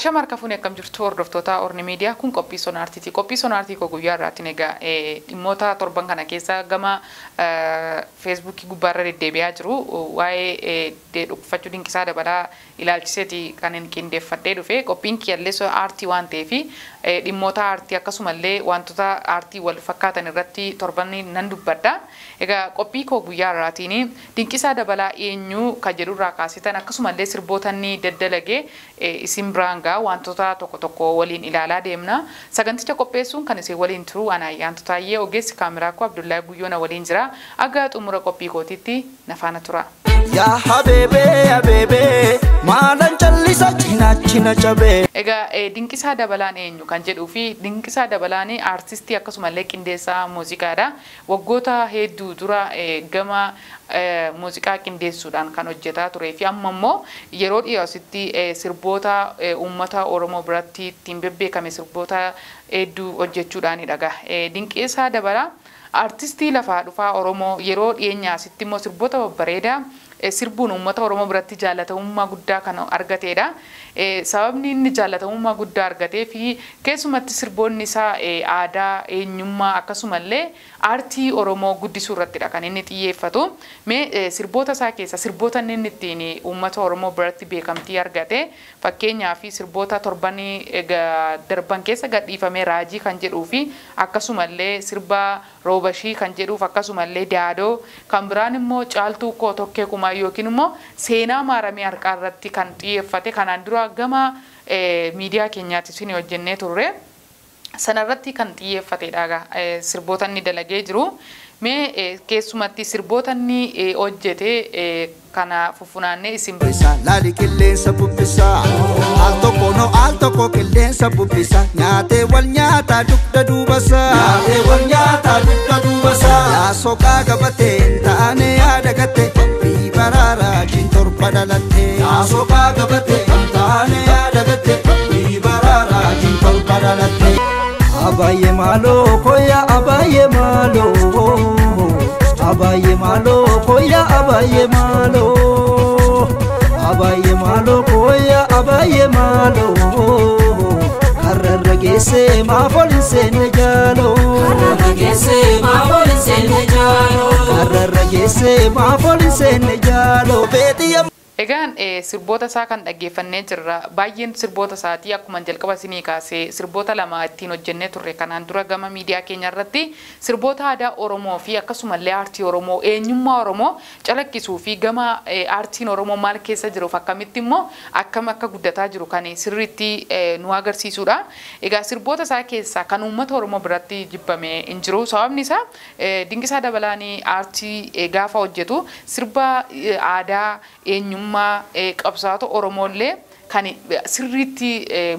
Ashama harka fuunee akkam jirtu hordoftoota Orni Miidiyaa kun qophii sonaartiiti. Qophii sonaartii koo guyyaa irraatiin egaa dhimmoota torban kana keessa gama feesbuukii gubbaarra deddeebi'aa jiru waa'ee dhukkubfachuu Dinqisaa Dabalaa ilaalchiseeti kan hin qindeeffadhee dhufe. Qophiin kiyyallee aartii waan ta'eef dhimmoota aartii akkasumallee wantoota aartii wal fakkaatan irratti torban nan dubbadha. Egaa qophii koo guyyaa irraatiin Dinqisaa Dabalaa eenyu kan jedhurraa kaasitan akkasumallee sirboota inni daddalagee isin biraan gaa wantoota tokko tokko waliin ilaalaa deemna. Saganticha qopheessuun kan isin waliin turu ana Ayyaantu Taayyee, ogeessi kaameraa koo Abdullahi Guyyoona waliin jira. Aga xumura qophii kootiitti na faana tura. Yaa habeebee habeebee maalan callisa cinaachi na cabee. Egaa Dinqisaa Dabalaan eenyu kan jedhuu fi Dinqisaa Dabalaan aartistii akkasumallee qindeessaa muuziqaadha. Waggoota hedduu dura gama muuziqaa qindeessuudhaan kan hojjetaa turee fi amma immoo yeroo dhiyoo asitti sirboota uummata Oromoo biratti ittiin bebbeekame sirboota hedduu hojjechuudhaanidha. Dinqisaa Dabalaa aartistii lafaa dhufaa Oromoo yeroo dhiyeenyaa asitti immoo sirboota babbareedaa sirbuun uummata Oromoo biratti jaalatamummaa guddaa kan argatedha. Sababni inni jaalatamummaa guddaa argatee fi keessumatti sirboonni isaa aadaa, eenyummaa akkasumallee aartii Oromoo guddisuu irrattidha kan inni xiyyeeffatu. Mee sirboota isaa keessa sirboota inni ittiin uummata Oromoo biratti beekamtii argate fakkeenyaaf sirboota torban darban keessa gadhiifame Raajii kan jedhuu fi akkasumallee sirba Roobashii kan jedhuuf akkasumallee Daadoo kan biraan immoo Caaltuu Koo Tokkee Kumaa yookiin immoo Seenaa Maaramee Harqaa irratti kan xiyyeeffate kanaan dura gama miidiyaa keenyaatti isin hojjennee turre. Sanarratti kan xiyyeeffatedha sirboota inni dalagee jiru. Mee keessumatti sirboota inni hojjete kana fufunaannee isin Laali qilleensa bubbisaa al tokko no al tokko qilleensa bubbisa nyaatee wal nyaataa dugda duubasaa nyaatee wal nyaataa dugda duubasaa yaa soqaa gabatee taane yaada gatte qophii baraaraa jiin torba dhalatte yaa soqaa gabatee taane yaada gatte qophii baraaraa jiin torba dhalatte. Abaye malo koya abaye malo abaye malo koya abaye malo abaye malo koya abaye malo karra geesse ma folin sene jalo karra geesse ma folin sene jalo karra geesse ma folin sene jalo beetiya. Egaan sirboota isaa kan dhaggeeffannee jirra. Baay'een sirboota isaatii akkuma jalqaba isinii kaasee sirboota lama ittiin hojjennee turre kanaan dura gama miidiyaa keenya irratti sirboota aadaa Oromoo fi akkasumallee aartii Oromoo eenyummaa Oromoo calaqqisuu fi gama aartiin Oromoo maal keessa jiruuf akkamitti immoo akkam akka guddataa jiru kan sirriitti nu agarsiisudha. Egaa sirboota isaa keessaa kan uummata Oromoo biratti jibbame hin jiru. Sababni isaa Dinqisaa Dabalaan aartii gaafa hojjetu sirba aadaa eenyummaa qabsaa'ota Oromooillee kan sirriitti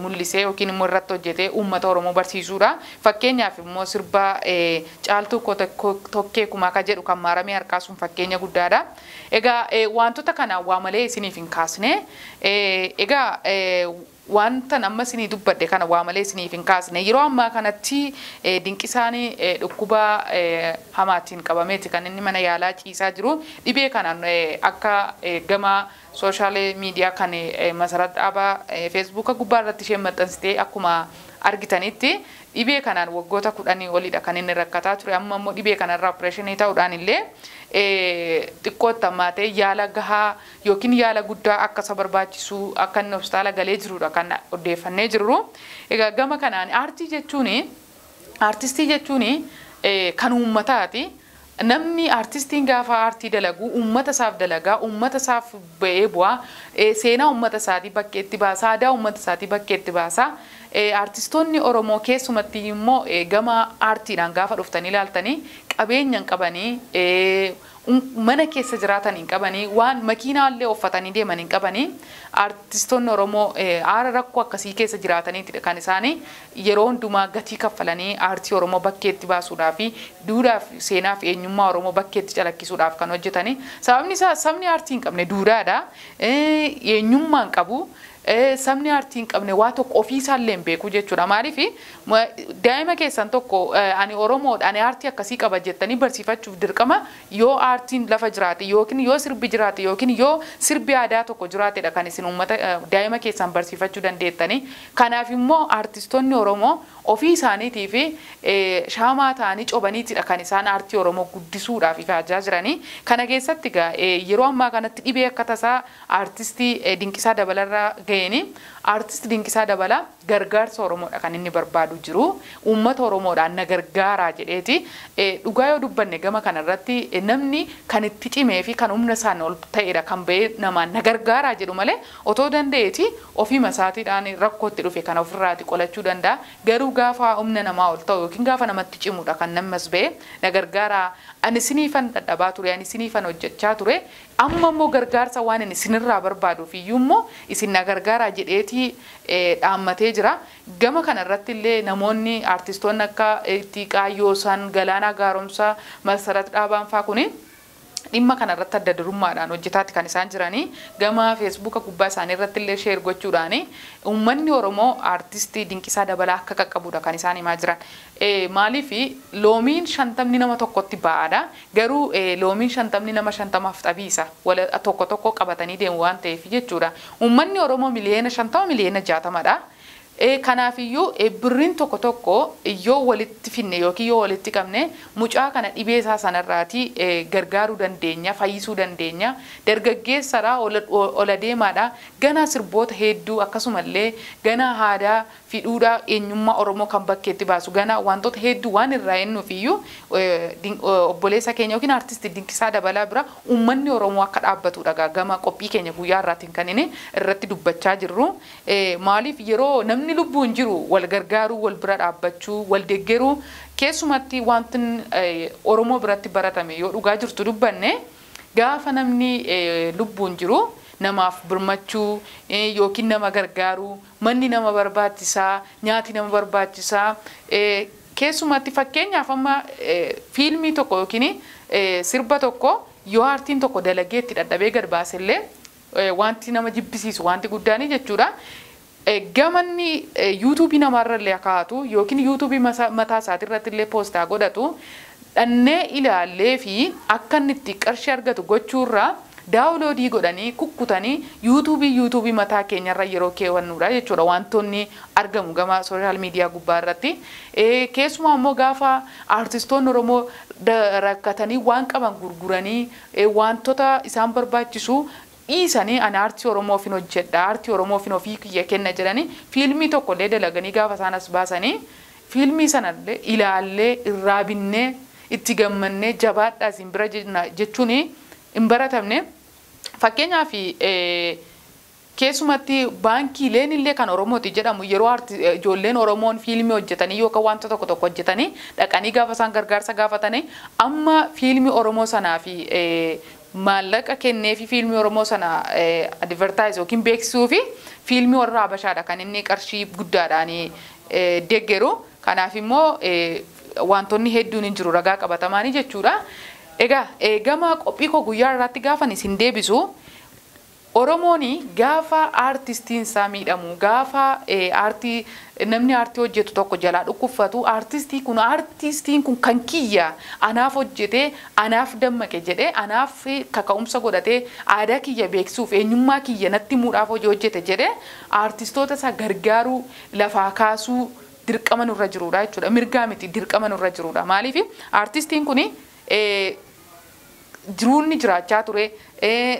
mul'isee yookiin immoo irratti hojjetee uummata Oromoo barsiisuudha. Fakkeenyaaf immoo sirba Caaltuu Tokkee Kumaa kan jedhu kan Maaramee Harqaa sun fakkeenya guddaadha. Egaa wantoota kana waa malee isiniif hin kaasne. Egaa wanta amma isinii dubbadhe kana waa malee isiniif hin kaasne. Yeroo ammaa kanatti Dinqisaan dhukkuba hamaatiin qabameeti kan inni mana yaalaa ciisaa jiru. Dhibee kanaan akka gama sooshaal miidiyaa kan Masarat Dhaabaa feesbuuka gubbaa irratti isheen maxxansitee akkuma argitanitti dhibee kanaan waggoota 10 olidha kan inni rakkataa ture. Amma immoo dhibee kanarraa opereeshinii ta'uudhaan illee xiqqootti hammaatee yaala gahaa yookiin yaala guddaa akka isa barbaachisu akka inni hospitaala galee jirudha kan odeeffannee jirru. Egaa gama kanaan aartii jechuun aartistii jechuun kan uummataati. Namni aartistiin gaafa aartii dalagu uummata isaaf dalagaa, uummata isaaf ba'ee bu'aa, seenaa uummata isaatii bakkeetti baasaa, aadaa uummata isaatii bakkeetti baasaa. Aartistoonni Oromoo keessumatti immoo gama aartiidhaan gaafa dhuftanii ilaaltanii qabeenya hin qabanii, mana keessa jiraatan hin qabanii, waan makiinaa illee uffatanii deeman hin qabanii. Aartistoonni Oromoo haala rakkoo akkasii keessa jiraataniitidha kan isaanii yeroo hundumaa gatii kaffalanii aartii Oromoo bakkeetti baasuudhaa fi duudhaa fi seenaa fi eenyummaa Oromoo bakkeetti calaqqisuudhaaf kan hojjetanii. Sababni isaa sabni aartii hin qabne duudhaadha. Eenyummaa hin qabu. Sabni aartii hin qabne waa tokko ofii isaallee hin beeku jechuudha. Maaliif daa'ima keessan tokko ani Oromoodha, ani aartii akkasii qaba jettanii barsiifachuuf dirqama yoo aartiin lafa jiraate yookiin yoo sirbi jiraate yookiin yoo sirbi aadaa tokko jiraatedha kan isin uummata daa'ima keessan barsiifachuu dandeettanii. Kanaaf immoo aartistoonni Oromoo ofii isaaniitii fi shaamaa ta'anii cobaniitidha kan isaan aartii Oromoo guddisuudhaaf ifaajaa jiranii. Kana keessatti egaa yeroo ammaa kanatti dhibee akka tasaa aartistii Dinqisaa Dabalarraa ga'eeni aartistii Dinqisaa Dabalaa gargaarsa Oromoodha kan inni barbaadu jiru. Uummata Oromoodhaan na gargaaraa jedheeti. Dhugaa yoo dubbanne gama kanarratti namni kan itti cimee fi kan humna isaan ol ta'edha kan ba'ee namaan na gargaaraa jedhu malee otoo danda'eeti ofiima isaatiidhaan rakkootti dhufe kan ofirraati qolachuu danda'a. Garuu gaafa humna namaa ol ta'u yookiin gaafa namatti cimudha kan nammas ba'ee na gargaaraa, ani isiniifan dadhabaa ture, ani isiniifan hojjechaa ture, amma immoo gargaarsa waan inni isinirraa barbaaduuf iyyuu immoo isin na gargaaraa jedheetii dhaammatee jira. Gama kanarratti illee namoonni aartistoonni akka Ittiiqaa Yoosaan, Galaanaa Gaaromsaa, Masarat Dhaabaan faa kuni dhimma kanarratti adda durummaadhaan hojjetaatti kan isaan jiranii. Gama feesbuuka gubbaa isaanii irratti illee share gochuudhaan uummanni Oromoo aartistii Dinqisaa Dabalaa akka qaqqabudha kan isaan himaa jiran. Maaliif loomiin 50 nama tokkotti ba'aadha. Garuu loomiin 50 nama 50f xabiisa tokko tokko qabatanii deemu waan ta'eef jechuudha. Uummanni Oromoo miliyoona 50 miliyoona 60dha. Kanaafiyyuu birriin tokko tokko yoo walitti finne yookiin yoo walitti qabne mucaa kana dhibee isaa sanarraatii gargaaruu dandeenya, fayyisuu dandeenya. Dargaggeessadha, ola deemaadha. Ganaa sirboota hedduu akkasumallee ganaa aadaa fi duudhaa eenyummaa Oromoo kan bakkeetti baasu ganaa wantoota hedduu waan irraa eenyuuf iyyuu obboleessa keenya yookiin aartistii Dinqisaa Dabalaa bira uummanni Oromoo akka dhaabbatudha gama qophii keenya guyyaa irraatiin kan inni irratti dubbachaa jirru. Maaliif yeroo namni lubbuun jiru wal gargaaruu, wal bira dhaabbachuu, wal deeggaruu keessumatti wanti Oromoo biratti baratame yoo dhugaa jirtu dubbanne gaafa namni lubbuun jiru namaaf birmachuu yookiin nama gargaaruu, manni nama barbaachisaa, nyaati nama barbaachisaa. Keessumatti fakkeenyaaf amma fiilmii tokko yookiin sirba tokko yoo aartiin tokko dalagee itti dadhabee gad baasellee wanti nama jibbisiisu wanti guddaanii jechuudha. Gamanni yuutuubii namaarrallee kaa'atu yookiin yuutuubii mataa isaatirratti illee poostaa godhatu dhannee ilaallee fi akka inni itti qarshii argatu gochuurraa daawuloodii godhanii kukkutanii yuutuubii mataa keenyarra yeroo keewwannuudha jechuudha wantoonni argamu gama sooshaal miidiyaa gubbaa irratti. Keessumaa immoo gaafa aartistoonni Oromoo rakkatanii waan qaban gurguranii wantoota isaan barbaachisu dhiisanii ani aartii Oromoof hin hojjedha, aartii Oromoof hin ofii kiyya kenna jedhanii fiilmii tokkollee dalaganii gaafa isaan as baasanii fiilmii sanallee ilaallee irraa binnee itti gammannee jabaadhaa isin bira jechuun hin baratamne. Fakkeenyaaf keessumatti baankiileen illee kan Oromooti jedhamu yeroo ijoolleen Oromoon fiilmii hojjetanii yookaan wanta tokko tokko hojjetanii dhaqanii gaafa isaan gargaarsa gaafatanii amma fiilmii Oromoo sanaa fi maallaqa kennee fi fiilmii Oromoo sana advertise yookiin beeksisuu fi fiilmii warra Habashaadha kan inni qarshii guddaadhaan deeggaru. Kanaaf immoo wantoonni hedduun hin jiru ragaa qabatamaanii jechuudha. Egaa gama qophii koo guyyaa irratti gaafan isin deebisu Oromoon gaafa aartistiin isaa miidhamu, gaafa aartii namni aartii hojjetu tokko jalaa dhukkubfatu, aartistiin kun kan kiyya anaaf hojjetee anaaf dammaqe jedhee anaaf kaka'umsa godhatee aadaa kiyya beeksisuuf eenyummaa kiyya natti muudhaaf hojii hojjete jedhee aartistoota isaa gargaaruu lafaa kaasuu dirqama nurra jirudha jechuudha. Mirgaa miti, dirqama nurra jirudha. Maaliif aartistiin kun jiruunni jiraachaa ture,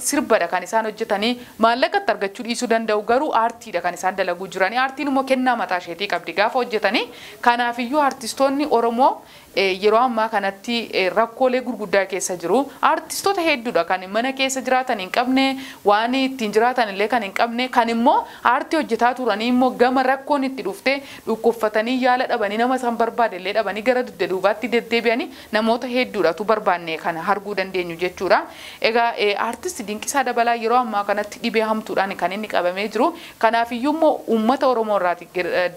sirbadha kan isaan hojjetanii maallaqatti argachuu dhiisuu danda'u garuu aartiidha kan isaan dalaguu jiranii. Aartiin immoo kennaa mataa isheetii qabdi gaafa hojjetanii. Kanaafiyyuu aartistoonni Oromoo yeroo ammaa kanatti rakkoolee gurguddaa keessa jiru. Aartistoota hedduudha kan mana keessa jiraatan hin qabne, waan ittiin jiraatan illee kan hin qabne, kan immoo aartii hojjetaa turanii immoo gama rakkoon itti dhufte dhukkubfatanii yaala dhabanii nama isaan barbaade illee dhabanii gara dugda duubaatti deddeebi'anii namoota hedduudhatu barbaanne kana arguu dandeenyu jechuudha. Egaa aartisti Dinqisaa Dabalaa yeroo ammaa kanatti dhibee hamtuudhaan kan inni qabamee jiru. Kanaafiyyuu immoo uummata Oromoo irraati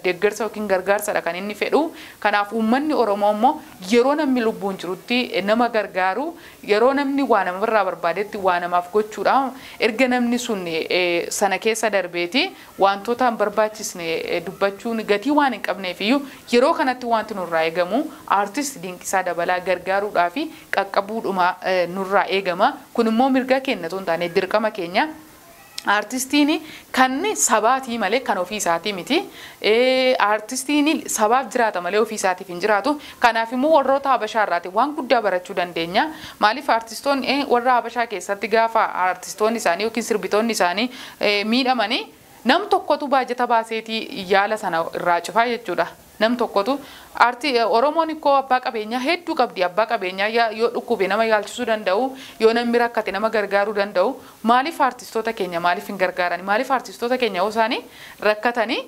deeggarsa yookiin gargaarsadha kan inni fedhu. Kanaaf uummanni Oromoo immoo yeroo namni lubbuun jirutti nama gargaaru, yeroo namni waa namarraa barbaadetti waa namaaf gochuudha. Erga namni sun sana keessa darbeeti wantoota hin barbaachisne dubbachuun gatii waan hin qabneef iyyuu, yeroo kanatti wanti nurraa eegamu aartist Dinqisaa Dabalaa gargaaruudhaa fi qaqqabuudhuma nurraa eegama. Kun immoo mirga keenya otoo hin taane dirqama keenya. Aartistiin kan sabaatii malee kan ofii isaatii miti. Aartistiin sabaaf jiraata malee ofii isaatiif hin jiraatu. Kanaaf immoo warroota Habashaa irraati waan guddaa barachuu dandeenya. Maaliif aartistoonni warra Habashaa keessatti gaafa aartistoonni isaanii yookiin sirbitoonni isaanii miidhamanii, nam tokkotu baajata baaseetii yaala sana irraa cufaa jechuudha. Nam tokkotu aartii. Oromoon ikkoo abbaa qabeenyaa hedduu qabdi. Abbaa qabeenyaa yoo dhukkube nama yaalchisuu danda'u, yoo namni rakkate nama gargaaruu danda'u. Maaliif aartistoota keenya maaliif hin gargaaran? Maaliif aartistoota keenya yoo isaanii rakkatanii,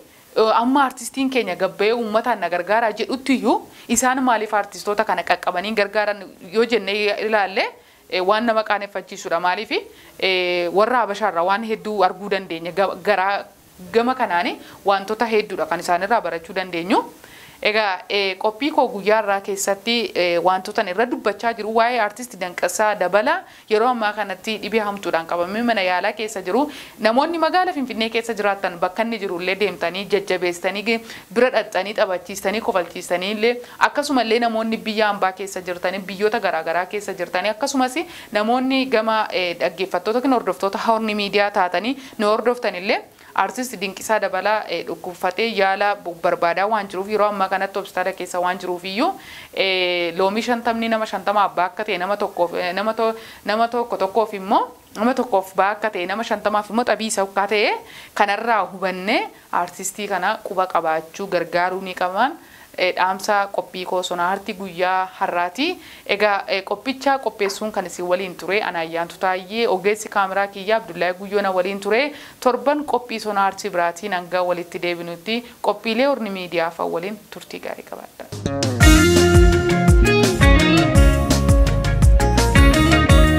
amma aartistiin keenya gabba'ee uummataan na gargaaraa jedhutti iyyuu, isaan maaliif aartistoota kana qaqqabanii gargaaran yoo jennee ilaalle, waan nama qaaneffachiisudha. Maaliif warra Habashaarraa waan hedduu arguu dandeenya. Garaa gama kanaani wantoota hedduudha kan isaanirraa barachuu dandeenyu. Egaa qophii koo guyyaa irraa keessatti wantoota irra dubbachaa jiru waa'ee aartist Dinqisaa Dabalaa yeroo ammaa kanatti dhibee hamtuudhaan qabamee mana yaalaa keessa jiru. Namoonni magaala Finfinnee keessa jiraatan bakka inni jiru illee deemtanii jajjabeessitanii, bira dhaqxanii, taphachiistanii, kofalchiistanii illee, akkasumallee namoonni biyya hambaa keessa jirtanii, biyyoota garaagaraa keessa jirtanii, akkasumas namoonni gama dhaggeeffattoota yookiin hordoftoota Horni Miidiyaa taatanii nu hordoftan illee, aartist Dinqisaa Dabalaa dhukkubfatee yaala barbaadaa waan jiruuf, yeroo ammaa kanatti hospitaala keessa waan jiruuf iyyuu, loomii 50 nama 50 abbaa akka ta'e, nama tokkoof nama tokko tokkoof immoo, nama tokkoof ba'aa akka ta'e, nama 50f immoo xabii isa akka ta'e kanarraa hubannee aartistii kana quba qabaachuu, gargaaruu ni qaban. Dhaamsa qophii koo sona aartii guyyaa har'aati. Egaa qophicha qopheessuun kan isin waliin ture Anaayyaantu Taayyee, ogeessi kaameraa kiyyaa Abdullahi Guyyoona waliin ture. Torban qophii sona aartii biraatiin hanga walitti deebinutti qophiilee Horni Miidiyaa fa'a waliin turtii gaarii qabaadha.